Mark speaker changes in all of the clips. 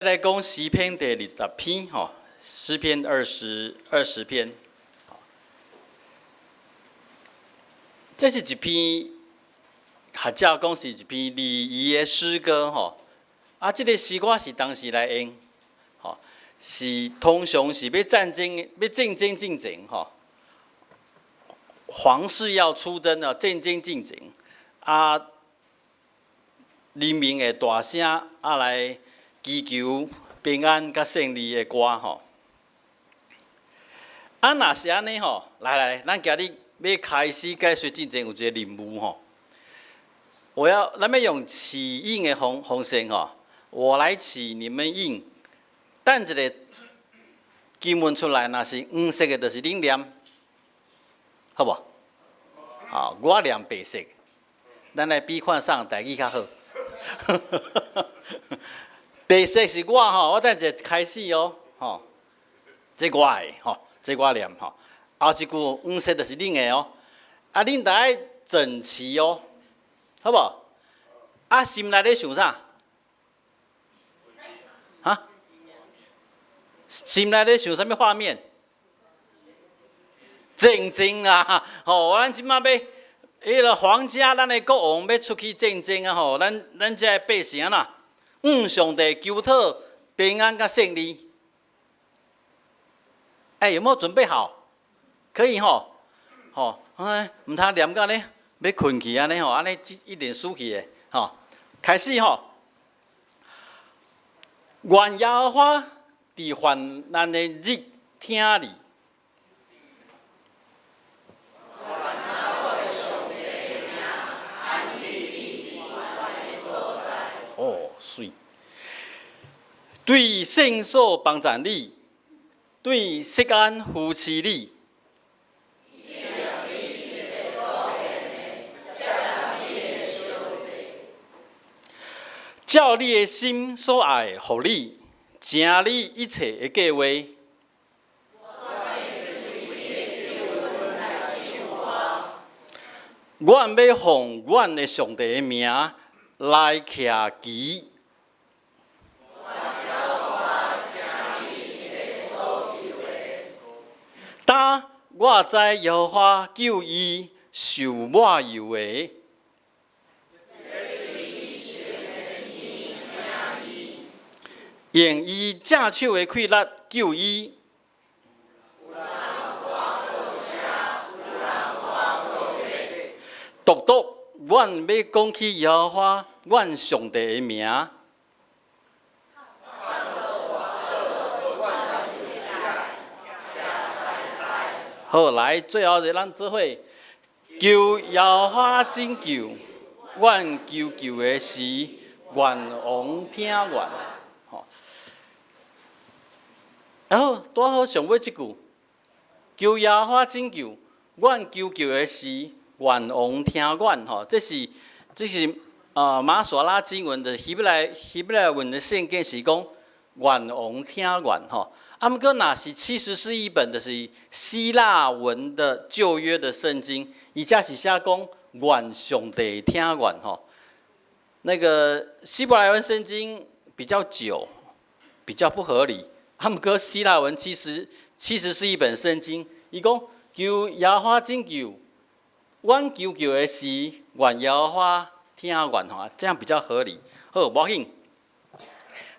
Speaker 1: 來講詩篇第20篇吼，詩篇20篇，這是一篇，或者講是一篇禮儀的詩歌吼。啊，這個詩歌是當時來用，吼，是通常是欲戰爭、欲戰爭進前吼，皇室要出征啊，戰爭進前，啊，人民會大聲啊來祈求平安佮勝利的歌吼。啊，若是按呢吼，來來，咱今日欲開始解說進前有一個任務吼。我要咱欲用起應的方式吼，我來起，你們應。等一下經文出來，若是黃色的，就是恁念，好無？好，我念白色。咱來比看啥台語較好。白色是我吼，我等一下開始哦，吼，這我的吼，這我念吼。後一句黃色就是恁的哦，啊，恁著愛整齊哦，好無？啊，心內咧想啥？哈？心內咧想啥物畫面？戰爭啊！吼，咱這馬欲，彼个皇家，咱的國王欲出去戰爭啊！吼，咱這个百姓啊，向上帝求討平安佮勝利。欸，有沒有準備好？可以吼，吼，哎，毋通念到咧，欲睏去按呢吼，按呢一定輸去的，吼。開始吼，願耶和華佇患難的日疼你。
Speaker 2: 願我的上帝的名安置你佇懸的所在。
Speaker 1: 哦，媠。對聖所幫贊你，對錫安扶持你。
Speaker 2: 應你一切所獻的，接納你的燒祭。
Speaker 1: 照你的心所愛的，予你，成你一切的計劃。
Speaker 2: 我會為你的救恩來唱歌。
Speaker 1: 阮欲奉阮的上帝的名來徛旗。
Speaker 2: 願耶和華成你一切所求的。
Speaker 1: 當我知耶和華救伊受抹油的。
Speaker 2: 欲對伊聖的天聽伊。
Speaker 1: 用伊正手的氣力救伊。
Speaker 2: 有人趕過車，有人趕過馬。
Speaker 1: 獨獨，阮欲講起耶和華，阮上帝的名。
Speaker 2: 坎路跋倒，阮就起來，徛哉哉。
Speaker 1: 好，來，最後一个咱做伙求耶和華拯救，阮求救的時，願王聽阮。吼，然後拄好上尾這句，求耶和華拯救，阮求救的時，願王聽阮。吼，這是馬索拉經文的希伯來文的聖經是講願王聽阮。吼，啊，毋過若是七十士譯本，就是希臘文的舊約的聖經，伊遮是寫講願上帝聽阮。吼，那個希伯來文聖經比較久，比較不合理。啊，毋過希臘文七十士譯本聖經，伊講求耶和華拯救，阮求救的時，願耶和華聽阮吼，這樣比較合理。好，無要緊。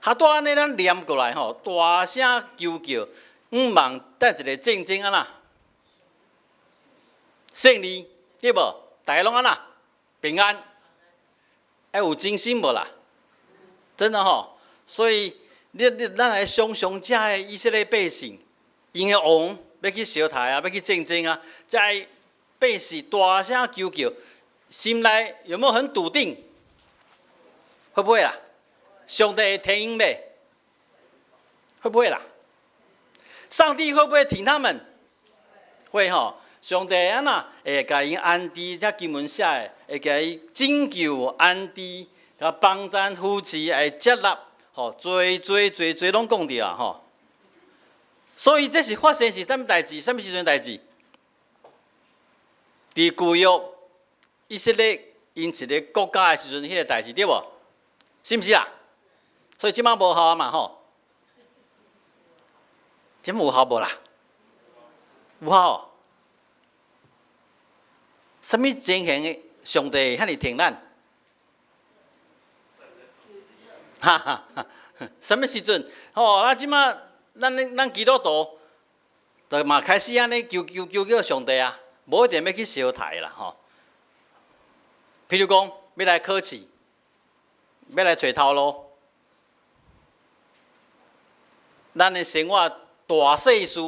Speaker 1: 哈，拄按呢，咱念過來吼，大聲求救，向望等一个戰爭按怎？勝利對無？大家攏按怎？平安。愛有真心無啦？真的吼，所以你咱來想像遮个以色列百姓，𪜶的王欲去相刣啊，欲去戰爭啊，遮个百姓大聲求救，心內有沒有很篤定？會不會啦？上帝會聽𪜶袂？會不會啦？上帝會不會挺他們？會吼。上帝按怎會共𪜶安置？遮經文寫的，會共伊拯救、安置、共幫贊、扶持、會接納，吼，濟濟濟濟攏講著啊，吼。所以這是發生是啥物代誌？啥物時陣代誌？佇舊約以色列𪜶一個國家的時陣，彼個代誌對無？是毋是啊？所以這擺無效嘛吼？這擺有效無啦？有效。啥物情形的上帝遐爾疼咱？哈哈哈！啥物時陣？吼，啊，這擺咱基督徒，就嘛開始按呢求求求叫上帝啊，無一定欲去相刣啦吼。譬如講，欲來考試，欲來揣頭路，咱的生活大細事，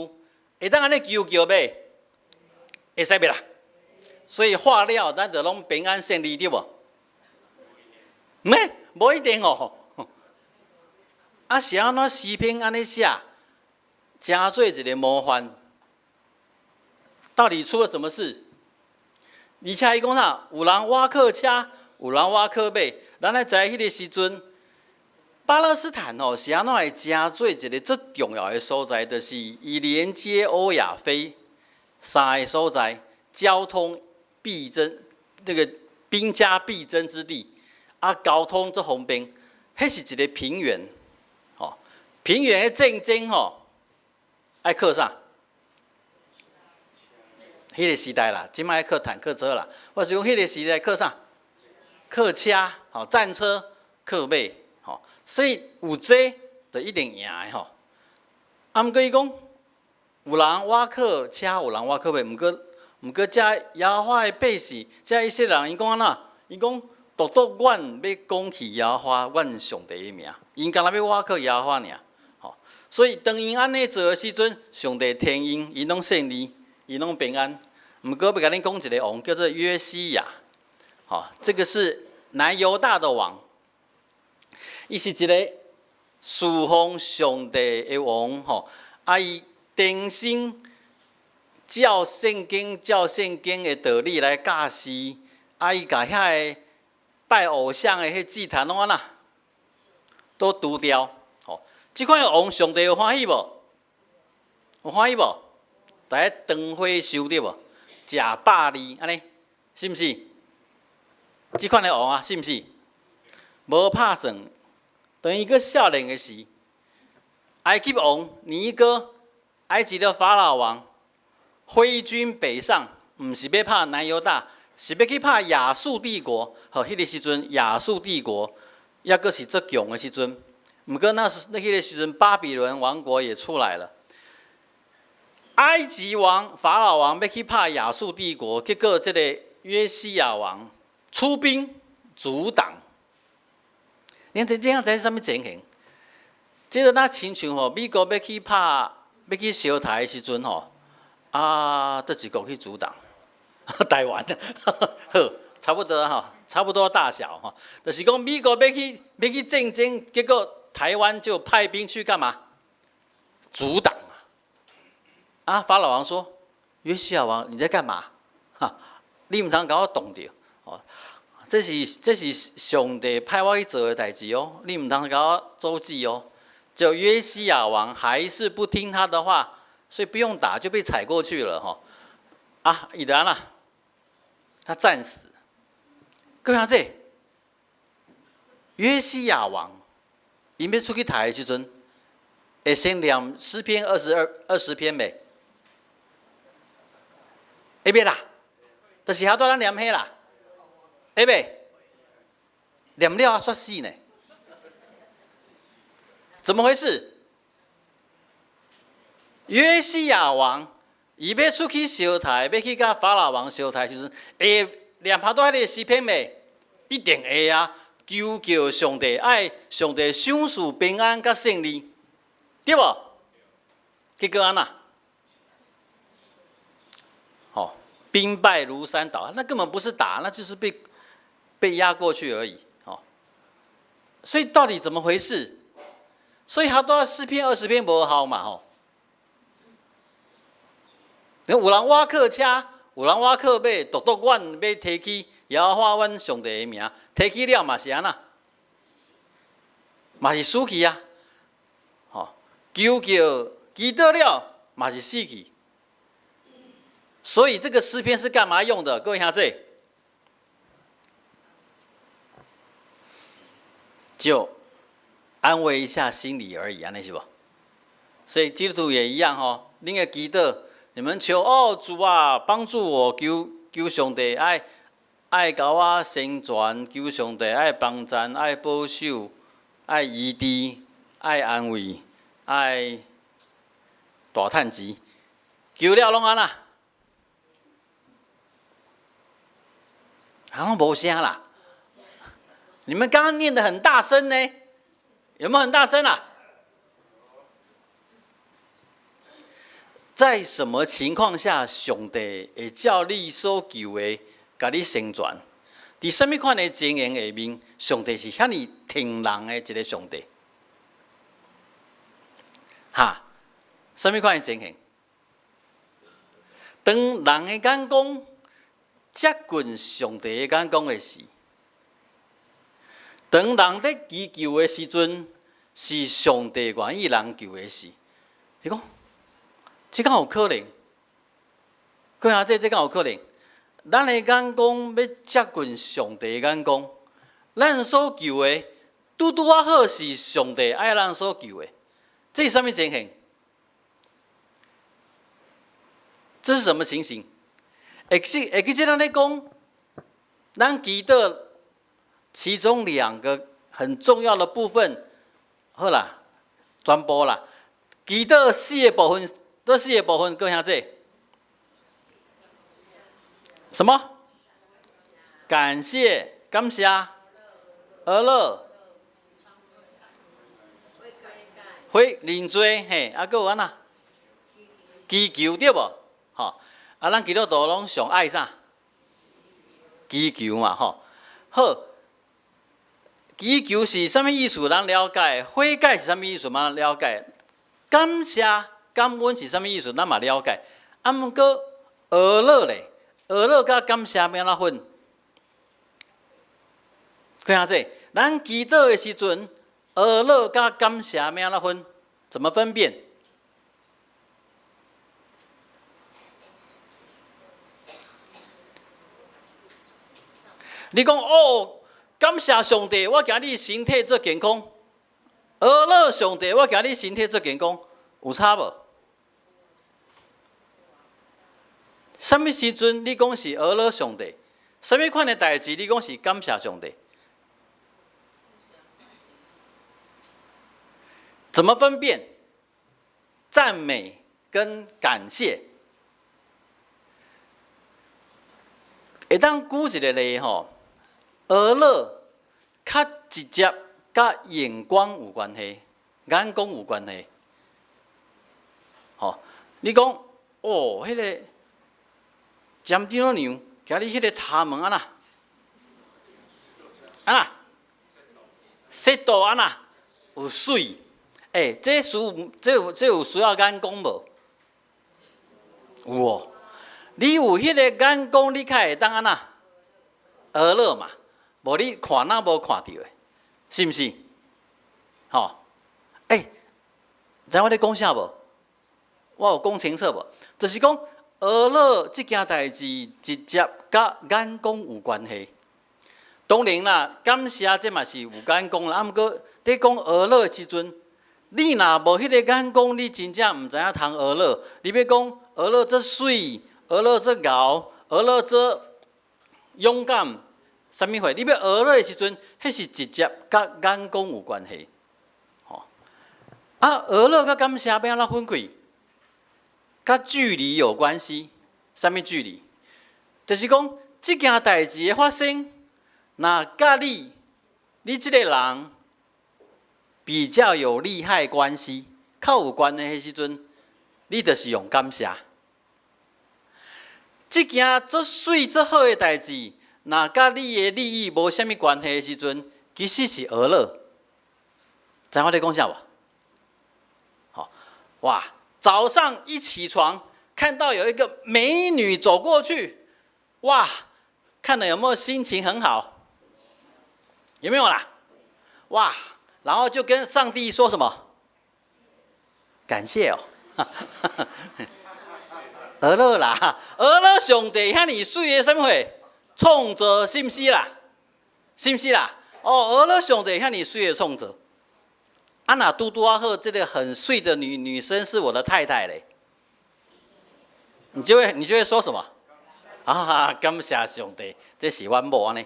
Speaker 1: 會當按呢求叫欲？會使袂啦？所以化了，咱就攏平安勝利對無？咩？無一定哦。啊，是按怎詩篇按呢寫，成做一個模範？到底出了什麼事？而且伊講啥？有人倚靠車，有人倚靠馬。咱來知彼個時陣，巴勒斯坦哦是按怎會成做一個足重要的所在，就是伊連接歐亞非三个所在，交通必爭，那個兵家必爭之地。啊，交通足方便，彼是一個平原，吼，平原的戰爭吼，愛靠啥？彼個時代啦，這擺愛靠坦克車啦。我是講彼個時代靠啥？靠車，吼，戰車，靠馬，吼，所以有這就一定贏的吼。啊，毋過伊講，有人倚靠車，有人倚靠馬，毋過，遮耶和華的百姓，遮以色列人，𪜶講按怎？𪜶講，獨獨阮欲講起耶和華，阮上帝的名，𪜶敢若欲倚靠耶和華爾，吼。所以當𪜶按呢做的時陣，上帝聽𪜶，𪜶攏勝利，𪜶攏平安。毋過欲共恁講一个王，叫做約西亞，吼，這個是南猶大的王，伊是一個侍奉上帝的王，吼，啊，伊重新照聖經的道理來教示，啊，伊共遐个拜偶像的彼祭壇攏按怎，都除掉，吼，這款王上帝有歡喜無？有歡喜無？佇咧當火燒對無？食百二按呢，是毋是？這款的王啊，是毋是？無拍算，當伊閣少年的時，埃及王尼哥，埃及的法老王，揮軍北上，毋是欲拍南猶大，是欲去拍亞述帝國。吼，彼個時陣亞述帝國抑閣是足強的時陣。毋過那時那彼個時陣，巴比倫王國也出來了。埃及王法老王欲去拍亞述帝國，結果這個約西亞王出兵阻擋。你這這樣知啥物情形？這個若親像吼，美國欲去拍、欲去相刣的時陣吼，啊，佗一國去阻擋，台灣，好，差不多吼，差不多大小吼，就是講美國欲去戰爭，結果台灣就派兵去幹嘛？阻擋嘛。啊，法老王說：“約西亞王，你在幹嘛？哈，你毋通共我擋著哦。這是上帝派我去做的代誌哦，你毋通共我阻止哦。”就約西亞王還是不聽他的話，所以不用打就被踩過去了哈。啊，伊就按怎，他戰死。各位兄弟，約西亞王，𪜶欲出去刣的時陣，會先念詩篇22、20篇袂？會袂啦？就是遐拄咱念彼啦，會袂？念了啊，煞死呢？怎麼回事？約西亞王伊欲出去相刣，欲去共法老王相刣時陣，會念拄仔彼个詩篇袂？一定會啊！求叫上帝愛上帝賞賜平安佮勝利，對無？結果按怎？吼，兵敗如山倒，那根本不是打，那就是被壓過去而已。哦，所以到底怎麼回事？所以好多詩篇20篇無效嘛吼。有人倚靠車，有人倚靠馬，獨獨阮欲提起耶和華阮上帝的名，提起了嘛是按怎？嘛是死去啊！吼，求叫祈禱了嘛是死去。所以這個詩篇是幹嘛用的？各位兄弟，就安慰一下心理而已啊，按呢是無？所以基督徒也一樣吼，恁的祈禱，你們求哦主啊，幫助我，求求上帝愛愛共我成全，求上帝愛幫贊、愛保守、愛醫治、愛安慰、愛大趁錢，求了攏按怎？好像無聲啦。你們剛剛念得很大聲呢，有沒有很大聲啊？在什麼情況下，上帝會照你所求的，共你成全？佇啥物款的情形下面，上帝是遐爾疼人的一個上帝？哈？啥物款的情形？當人的眼光接近上帝的眼光的時，當人咧祈求的時陣，是上帝願意人求的時。你講，這敢有可能？閣下這敢有可能？咱的眼光欲接近上帝的眼光，咱所求的拄拄仔好是上帝愛咱所求的，這是啥物情形？這是什麼情形？會記這咱咧講，咱祈禱其中兩個很重要的部分，好啦，全部啦，祈禱四個部分，佗四個部分，閣兄這？什麼？感謝、感謝、呵樂、悔認罪，嘿，啊，閣有按怎？祈求對無？吼，啊，咱基督徒攏上愛啥？祈求嘛，吼。好，祈求是啥物意思？咱了解。悔改是啥物意思？咱了解。感謝、感恩是啥物意思？咱嘛了解。啊，毋過呵樂咧，呵樂佮感謝欲按怎分？看下這，咱祈禱的時陣，呵樂佮感謝欲按怎分？怎麼分辨？你講哦，感謝上帝，我今日身體足健康。呵樂上帝，我今日身體足健康，有差無？啥物時陣你講是呵樂上帝？啥物款的代誌你講是感謝上帝？怎麼分辨讚美跟感謝？會當舉一個例吼，呵樂較直接佮眼光有關係，眼光有關係。吼，你講哦，彼個詹長娘，今日彼個頭毛按怎？按怎？色度按怎？有媠。欸，這有需要眼光無？有哦。你有彼個眼光，你較會當按怎？呵樂嘛，無你看哪無看著的，是毋是？吼，欸，知影我咧講啥無？我有講清楚無？就是講呵樂這件代誌直接佮眼光有關係。當然啦，感謝這嘛是有眼光啦。啊，毋過佇講呵樂的時陣，你若無彼個眼光，你真正毋知影通呵樂。你欲講呵樂足媠，呵樂足𠢕，呵樂足勇敢，啥物貨？你欲呵樂的時陣，彼是直接佮眼光有關係。吼，啊，呵樂佮感謝欲按怎分開？佮距離有關係。啥物距離？就是講，這件代誌的發生，若佮你，你這個人比較有利害關係，較有關係的時陣，你就是用感謝。這件足媠足好的代誌，若佮你的利益無啥物關係的時陣，其實是呵樂。知影我咧講啥無？吼，哇！早上一起床，看到有一個美女走過去，哇！看了有沒有心情很好？有沒有啦？哇！然後就跟上帝說什麼？感謝哦。呵樂啦，呵樂上帝遐爾媠的啥物貨？創造是毋是啦？是毋是啦？哦，呵樂上帝遐爾媠的創造。啊，若拄拄仔好，這個很媠的女生是我的太太嘞，你就會說什麼？啊，感謝上帝，這是阮某按呢。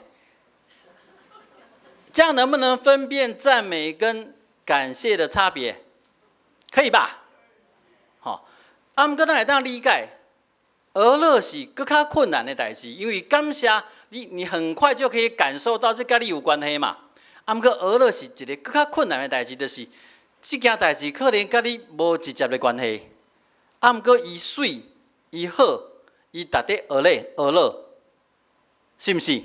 Speaker 1: 這樣能不能分辨讚美跟感謝的差別？可以吧？好，啊，毋過咱會當理解，學樂是閣較困難的代誌，因為感謝你，你很快就可以感受到這佮你有關係嘛。啊，毋過學樂是一個閣較困難的代誌，就是這件代誌可能佮你無直接的關係。啊，毋過伊媠，伊好，伊值得學咧學樂，是毋是？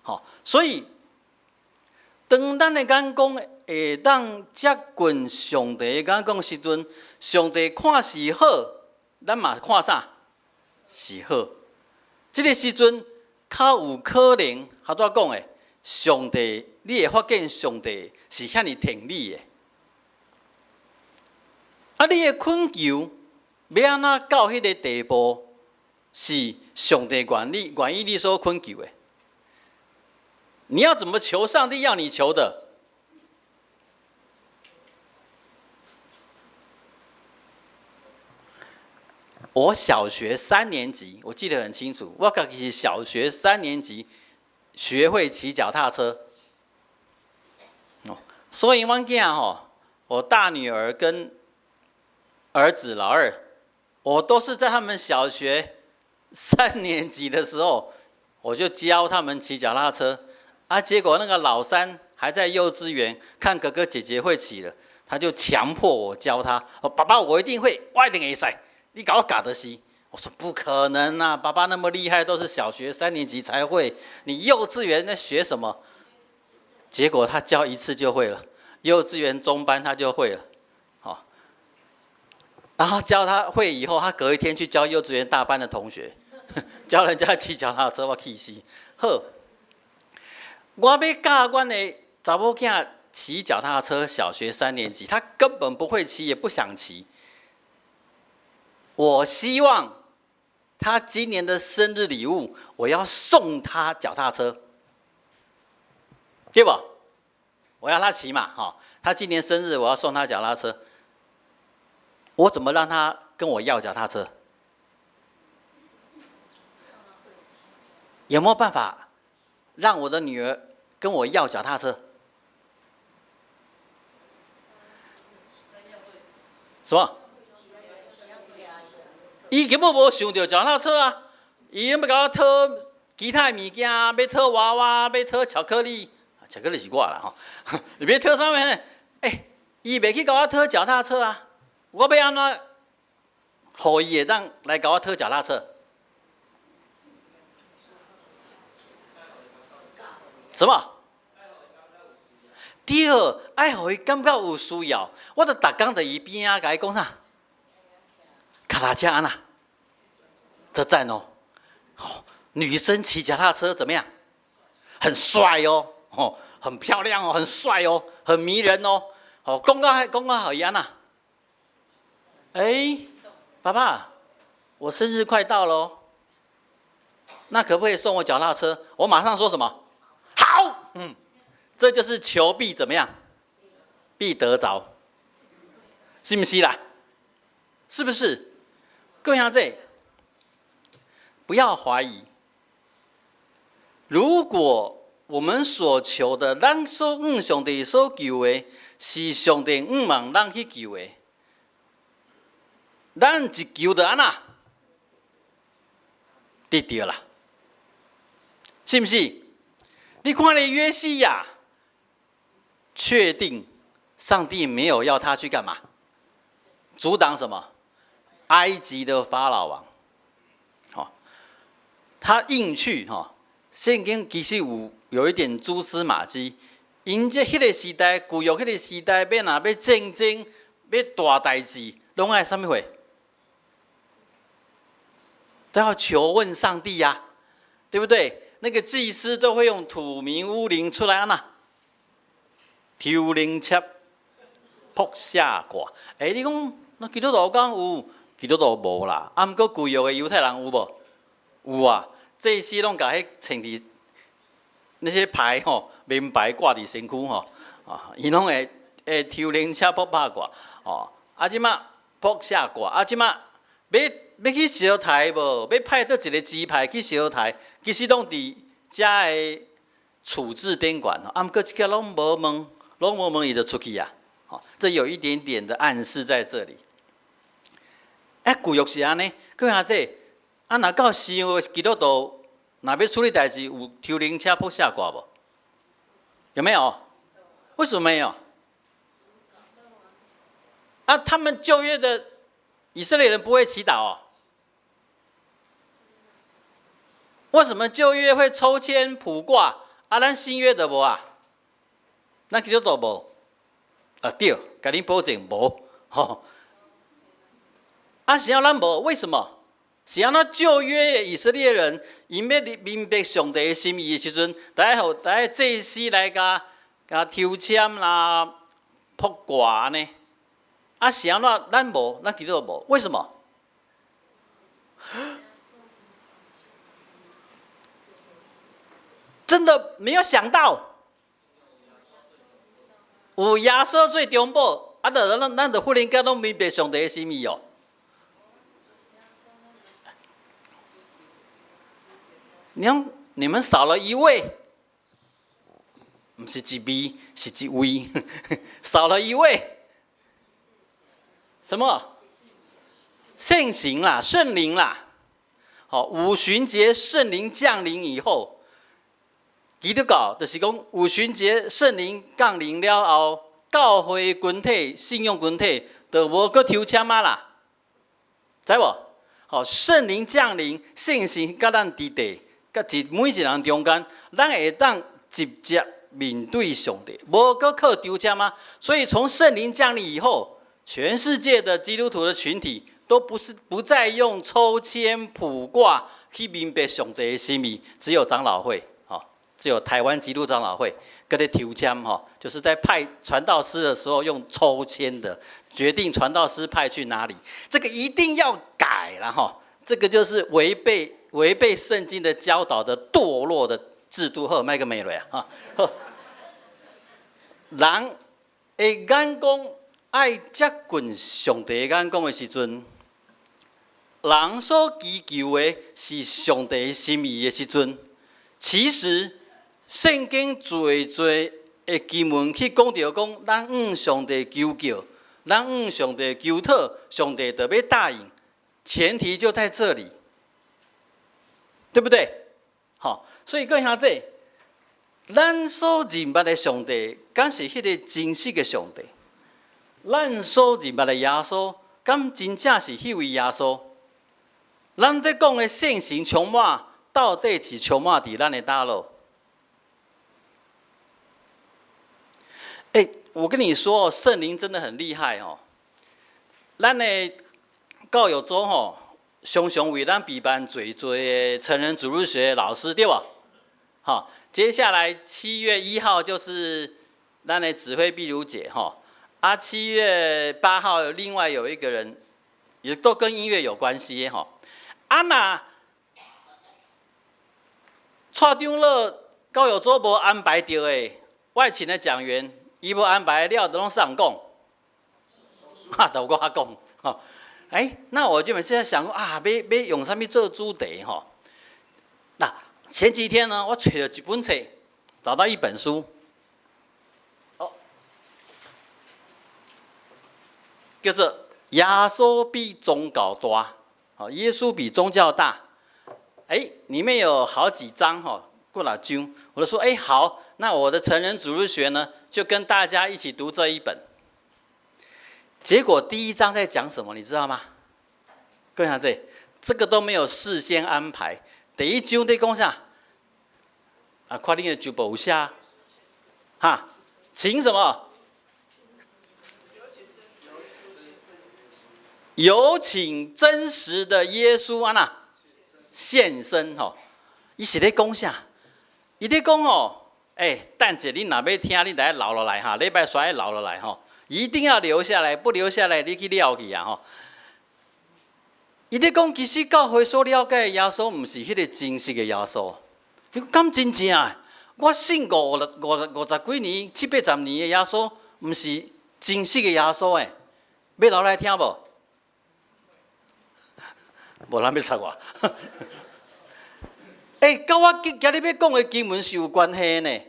Speaker 1: 好，所以當咱的眼光會當接近上帝的眼光時陣，上帝看是好，咱嘛看啥？是好。這個時陣較有可能，頭拄仔講的，上帝，你會發現上帝是遐爾疼你的。啊，你的懇求欲按怎到彼個地步，是上帝願意你所懇求的。你要怎麼求上帝要你求的？我小學三年級，我記得很清楚。我家己是小學三年級學會騎腳踏車。哦，所以阮囝吼，我大女兒跟兒子老二，我都是在他們小學三年級的時候，我就教他們騎腳踏車。啊，結果那個老三還在幼稚園，看哥哥姐姐會騎了，他就強迫我教他。哦，爸爸，我一定會，我一定會使。你共我教就是。我說不可能啊，爸爸那麼厲害，都是小學三年級才會，你幼稚園在學什麼？結果他教一次就會了，幼稚園中班他就會了，好。然後教他會以後，他隔一天去教幼稚園大班的同學，教人家騎腳踏車，我氣死。好，我欲教阮的查某囝騎腳踏車，小學三年級，他根本不會騎，也不想騎。我希望他今年的生日禮物，我要送他腳踏車，對不？我要他騎嘛，哈。他今年生日，我要送他腳踏車。我怎麼讓他跟我要腳踏車？有沒有辦法讓我的女兒跟我要腳踏車？什麼？伊根本無想著腳踏車啊！伊欲共我討其他的物件，欲討娃娃，欲討巧克力，巧克力是我啦吼。欲討啥物？欸，伊袂去共我討腳踏車啊！我欲按怎，予伊會當來共我討腳踏車？什麼？對，愛予伊感覺有需要，我就逐工佇伊邊仔，共伊講啥？腳踏車按怎？這讚哦！哦，女生騎腳踏車怎麼樣？很帥哦，哦，很漂亮哦，很帥哦，很迷人哦。哦，講到講到予伊按怎？哎，爸爸，我生日快到囉，那可不可以送我腳踏車？我馬上說什麼？好，嗯，這就是求必怎麼樣？必得著，是毋是啦？是不是？各位兄弟，不要懷疑。如果我們所求的，咱所向上帝所求的，是上帝向望咱去求的，咱一求就按怎？得著啦，是毋是？你看咧約西亞，確定上帝沒有要他去幹嘛？阻擋什麼？埃及的法老王，吼，他硬去吼。聖經其實有一點蛛絲馬跡，𪜶這彼個時代，舊約彼個時代，欲若欲戰爭，欲大代誌，攏愛啥物貨？都要求問上帝呀，對不對？那個祭司都會用土明烏靈出來按怎，抽靈籤，卜下卦。欸，你講那基督徒敢有？基督徒無啦。啊，毋過舊約的猶太人有無？有啊。祭司攏共彼穿佇那些牌吼，名牌掛佇身軀吼，啊，伊攏會的抽靈車卜拍卦，哦，啊，這馬卜下卦，啊，這馬欲去相刣無？欲派佗一个支派去相刣，其實攏佇遮的處置典管，啊，毋過這个攏無問，攏無問伊就出去啊！吼，這有一點點的暗示在這裡。啊，舊約是按呢，閣下這，啊，若到新約基督徒，若欲處理代誌，有抽靈車卜下卦無？有沒有？為什麼沒有？啊，他們舊約的以色列人不會祈禱哦？為什麼舊約會抽籤卜卦？啊，咱新約的無啊？咱基督徒無？啊對，共你保證無，吼。啊，是按怎無？為什麼？是按怎舊約的以色列人，𪜶欲明白上帝的心意的時陣，著愛予著愛祭司來共共抽籤啦、卜卦按呢。啊，是按怎咱無？咱基督徒無？為什麼？真的沒有想到，有耶穌做中保，啊，就咱咱就忽然間攏明白上帝的心意哦。你們少了一位，毋是一味，是一位，少了一位，什麼？聖行啦，聖靈啦。好，五旬節聖靈降臨以後，基督教就是講五旬節聖靈降臨了後，教會群體、信仰群體就無閣抽籤仔啦，知無？好，聖靈降臨，聖神佮咱佇地。佮一每一人中間，咱會當直接面對上帝，無閣靠抽籤仔？所以從聖靈降臨以後，全世界的基督徒的群體都不是不再用抽籤卜卦去明白上帝的心意，只有長老會，吼，只有台灣基督長老會閣咧抽籤，吼，就是在派傳道師的時候用抽籤的決定傳道師派去哪裡，這個一定要改了，吼，這個就是違背聖經的教導的墮落的制度。好，莫閣罵落啊！好，人的眼光愛接近上帝的眼光的時陣，人所祈求的是上帝心意的時陣，其實聖經濟濟的經文去講著講，咱向上帝求叫，咱向上帝求討，上帝就欲答應，前提就在這裡。對不對？好，所以各位兄弟，咱所認捌的上帝，敢是彼个真實的上帝？咱所認捌的耶穌，敢真正是彼位耶穌？咱咧講的聖神充滿，到底是充滿佇咱的佗落？欸，我跟你說，聖靈真的很厲害哦。咱的教育組吼，常常為咱備辦濟濟的成人主日學老師，對無？好，接下來7月1號就是咱的指揮碧如姐哈，啊，7月8號另外有一個人，也都跟音樂有關係哈。啊若蔡長老教育組無安排著的外勤的講員，伊無安排了，都攏啥人講？哈，都我講，吼。欸，那我就每次在想啊，欲用啥物做主題吼？那前幾天呢，我揣著一本冊，找到一本書，哦，叫做《耶穌比宗教大》，哦，耶穌比宗教大。欸，裡面有好幾章吼，過了章，我就說，欸，好，那我的成人主日學呢，就跟大家一起讀這一本。結果第一章在講什麼，你知道嗎？各位兄弟，這個都沒有事先安排。第一章在講啥？啊，看你的就無寫，哈，請什麼？有請真實的耶穌啊那現身吼，伊是咧講啥？伊咧講哦，欸，等者你若欲聽，你來留落來哈，禮拜三愛留落來吼。一定要留下來，不留下來，你去了去啊！吼，伊咧講，其實教會所了解的耶穌，毋是彼个真實的耶穌。你講敢真正？我信五十幾年、七八十年的耶穌，毋是真實的耶穌欸，欲留來聽無？無人欲插我。欸，佮我今仔日欲講的經文是有關係呢，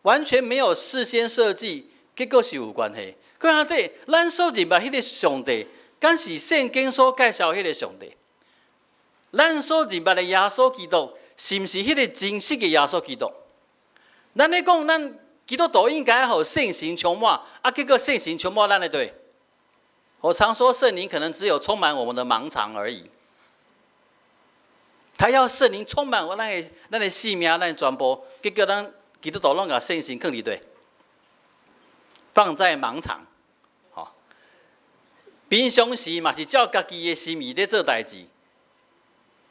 Speaker 1: 完全沒有事先設計，結果是有關係。閣下這，咱所認捌彼个上帝，敢是聖經所介紹彼个上帝？咱所認捌的耶穌基督，是毋是彼个真實的耶穌基督？咱咧講，咱基督徒應該予聖神充滿，啊，結果聖神充滿咱的佗？我常說聖靈可能只有充滿我們的盲腸而已。他要聖靈充滿我咱的性命，咱的全部，結果咱基督徒攏共聖神囥佇佗？放在盲腸，吼。平常時嘛是照家己的心意咧做代誌，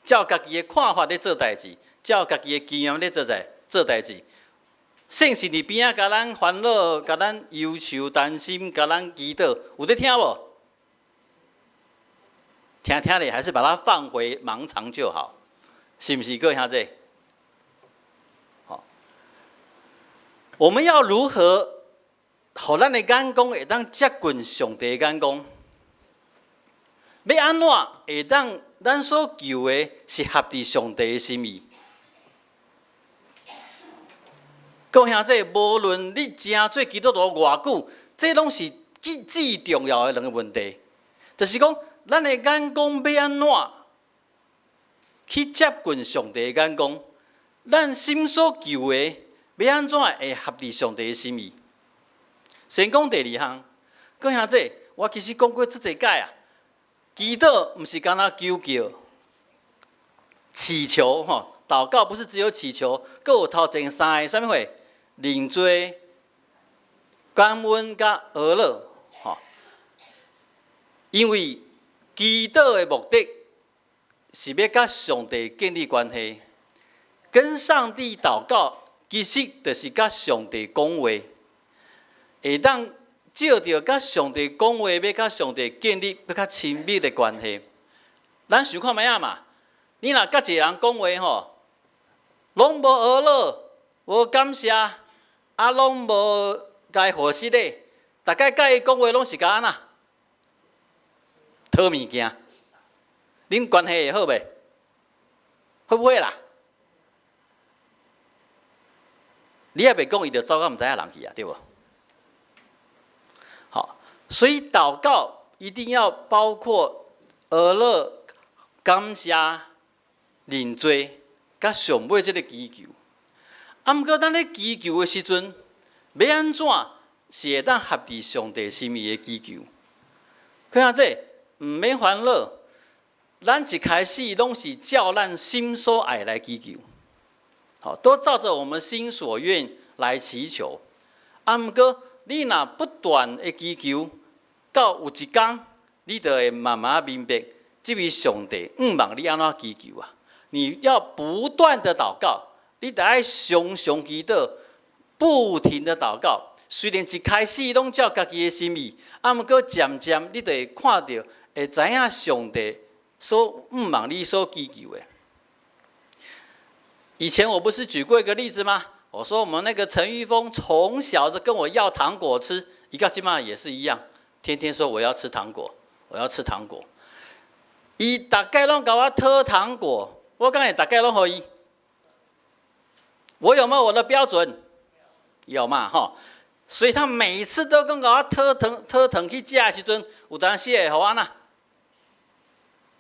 Speaker 1: 照家己的看法咧做代誌，照家己的經驗咧做代誌。聖神佇邊仔共咱煩惱、共咱憂愁、擔心、共咱祈禱，有咧聽無？聽聽咧，還是把它放回盲腸就好，是毋是？各位兄弟？好，我們要如何，予咱的眼光會當接近上帝的眼光？欲按怎會當咱所求的是合佇上帝的心意？各位兄弟，無論你成做基督徒偌久，這攏是至至重要的兩个問題。就是講，咱的眼光欲按怎去接近上帝的眼光？咱心所求的欲按怎會合佇上帝的心意？先講第二項，各位兄弟，我其實講過足濟擺啊，祈禱毋是干焦求叫、祈求吼，禱告不是只有祈求，閣有頭前三个啥物貨？認罪、感恩佮哀樂，吼。因為祈禱的目的是欲佮上帝建立關係，跟上帝禱告，其實就是佮上帝講話，會當藉著佮上帝講話，欲佮上帝建立欲較親密的關係。咱想看覓仔嘛？你若佮一個人講話吼，攏無哀樂，無感謝，啊，攏無共伊賀實的，逐擺佮伊講話攏是共按怎？討物件，恁關係會好袂？會不會啦？你猶袂講，伊就走到毋知影人去啊，對無？好，所以禱告一定要包括哀樂、感謝、認罪，佮上尾這个祈求。啊，毋過咱咧祈求的時陣，欲按怎是會當合佇上帝心意的祈求？看下這毋免煩惱，咱一開始攏是照咱心所愛來祈求，好，都照着我們心所願來祈求。啊，毋過你若不斷的祈求，到有一工，你就會慢慢明白，這位上帝向望你按怎祈求啊？你要不斷的禱告，你得愛常常祈禱，不停的禱告。雖然一開始攏照家己的心意，啊，毋過漸漸你就會看著，會知影上帝所向望你所祈求的。以前我不是舉過一個例子嗎？我說我們那個陳玉峰從小就跟我要糖果吃，伊到這馬也是一樣，天天說我要吃糖果，我要吃糖果。伊逐擺攏共我討糖果，我敢會逐擺攏予伊？我有沒有我的標準？有嘛，吼。所以他每次都跟我討糖討糖去食的時陣，有當時會予我哪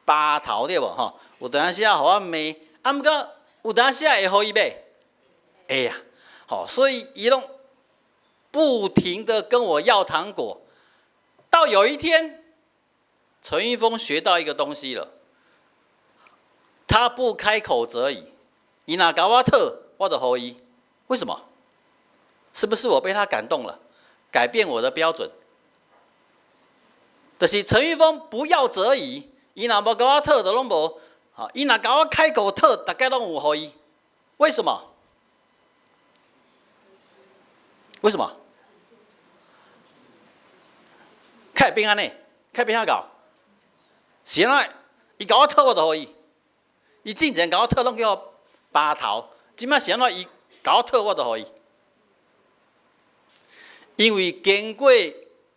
Speaker 1: 巴頭對無吼？有當時也予我罵，啊，毋過有當時也會予伊買，會啊，好，所以伊攏不停的跟我要糖果，到有一天，陳玉峰學到一個東西了，他不開口則已，伊若共我討，我就予伊，為什麼？是不是我被他感動了，改變我的標準？就是陳玉峰不要則已，伊若無共我討，就攏無。好，伊若共我開口討，逐擺攏有予伊。為什麼？為什麼？較會變按呢？較會變遐𠢕？是按怎？伊共我討，我就予伊。伊之前共我討，攏叫我巴頭。這馬是按怎？伊共我討，我就予伊。因為經過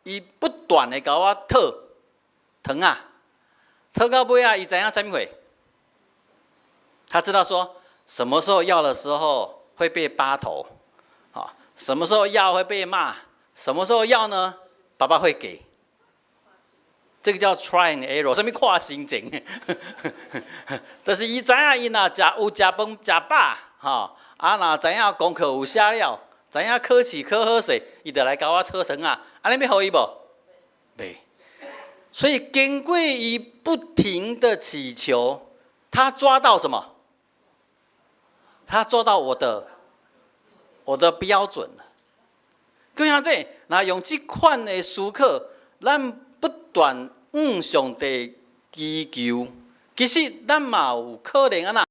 Speaker 1: 伊不斷的共我討糖仔，討到尾仔，伊知影啥物貨？他知道說什麼時候要的時候會被巴頭，啊，什麼時候要會被罵，什麼時候要呢？爸爸會給。這個叫 try and error，啥物看心情？就是伊知影，伊若食有食飯食飽，吼，啊，若知影功課有寫了，知影考試考好勢，伊就來共我討糖仔。按呢欲予伊無？袂。所以經過伊不停的祈求，他抓到什麼？他抓到我的標準。閣像這，若用這款的思考，咱不斷向上帝祈求，其實咱嘛有可能按怎？